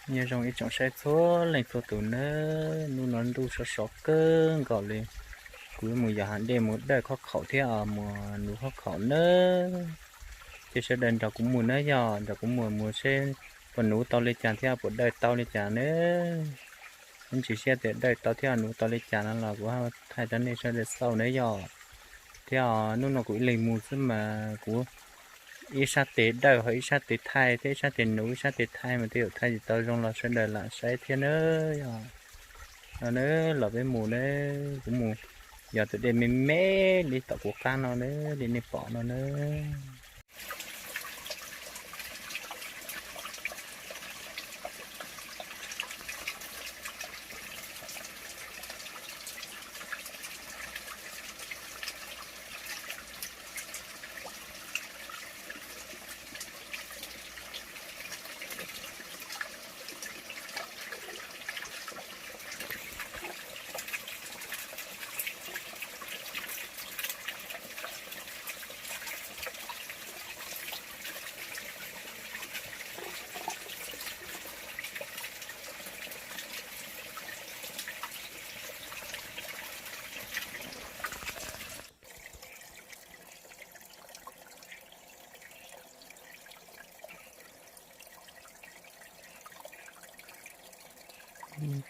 Nyob zoo ib tsoom saib txhua leej txhua tus nawb, hnub no ntuj sov sov kawg nkaus li. Kuv mus yos hav dej mus dawj khob khaum thiab os, mus nuv khob khaum nawb. Ces sawv daws nrog kuv mus nawb, yog nrog kuv mus mus seb puas nuv tau li cas thiab puas dawj tau li cas nawb. Ib ntsis seb tias dawj tau thiab nuv tau li cas no los kuv ho thaij rau nej sawv daws xauj nawb yog. Thiab hnub no kuv ib leeg mus xwb mas kuv ib sab tes dawj ho ib sab tes thaij thiab ib sab tes nuv ib sab tes thaij mas tej zaum thaij tsis tau zoo los sawv daws lam saib thiab nawb yog. No nawb los peb mus nawb, kuv mus yos tus dej me me li tom kuv qab no nawb, li nej pom no nawb.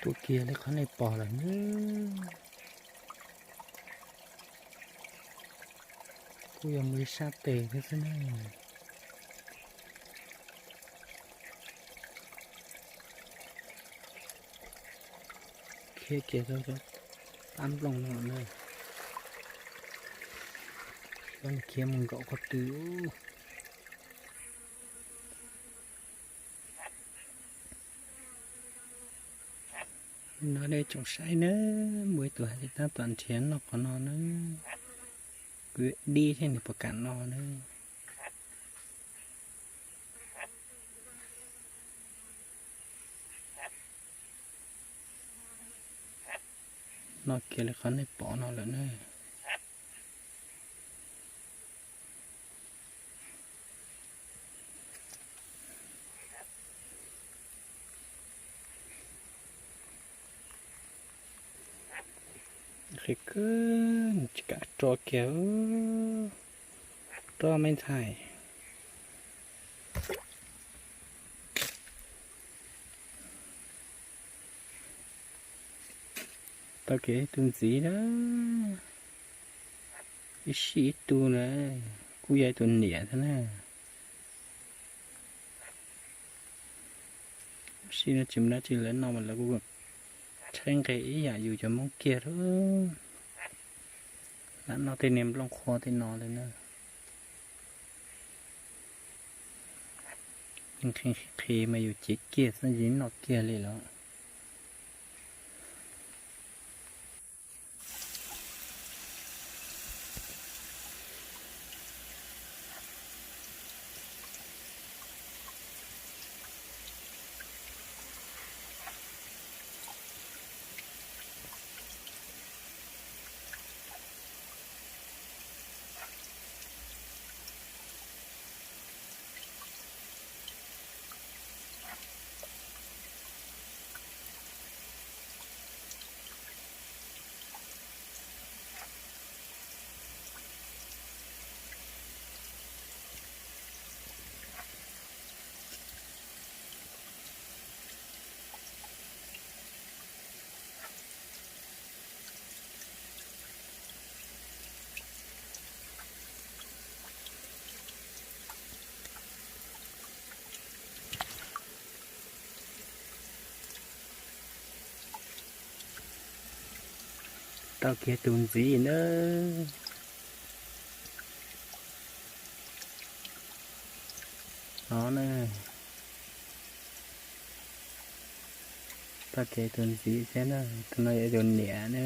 Tuaj kiag li qhov nej pom lawm nawb. Kuj yog mus ib sab tes thiab xwb na. Khiav kiag rau cov qab nplooj no na. Cov khiav mus nkaum qhov twg. No nej tsoom saib nawb, muaj ib tug hais tias tab tom nrhiav noj qhov no nawb. Kuv yuav dib seb nws puas kam noj nawb. Noj kiag li qhov nej pom no lawm na. Qhia kawg tsis kam rov kiag, rov me ntxhais. Tau kiag tus ntxiv na, ib sij ib tug na, kuj yog ib tus niam thiab na. Ib sij no tsis muaj dab tsi lawv noj mas lawv kuj tshaib nqi ib yam yus cov Hmoob kiag lawm. Lam noj tej niag nplooj qhuav tej no li na. Qhi qhi mas yus cev kiag xwb yeej noj kiag li lawm. Tau kiag tus ntxiv na. No na, tau kiag tus ntxiv thiab na, tus no yog tus niam na.